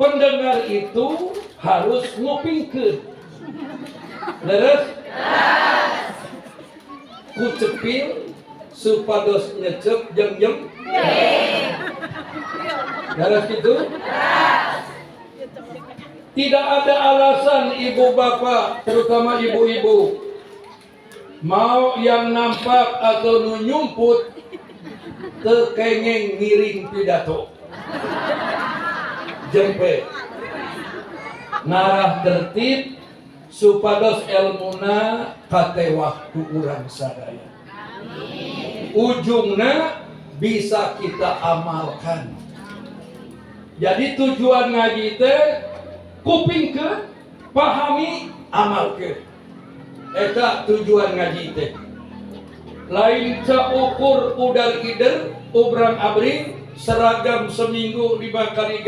Pendengar itu harus ngupingkeun. Leres? Ku cepil supados nyecep jeng jeng. Leres gitu? Tidak ada alasan ibu bapak, terutama ibu-ibu, mau yang nampak atau nu nyumput, teu kenging ngiring pidato. Jempe. Ngarah tertib supados elmuna katewah ku urang sadaya. Ujungna bisa kita amalkan. Jadi tujuan ngaji teh kupingkeun, pahami, amalkeun. Eta tujuan ngaji teh. Lain ukur udar ider, ubrang abring, seragam seminggu 5 kali.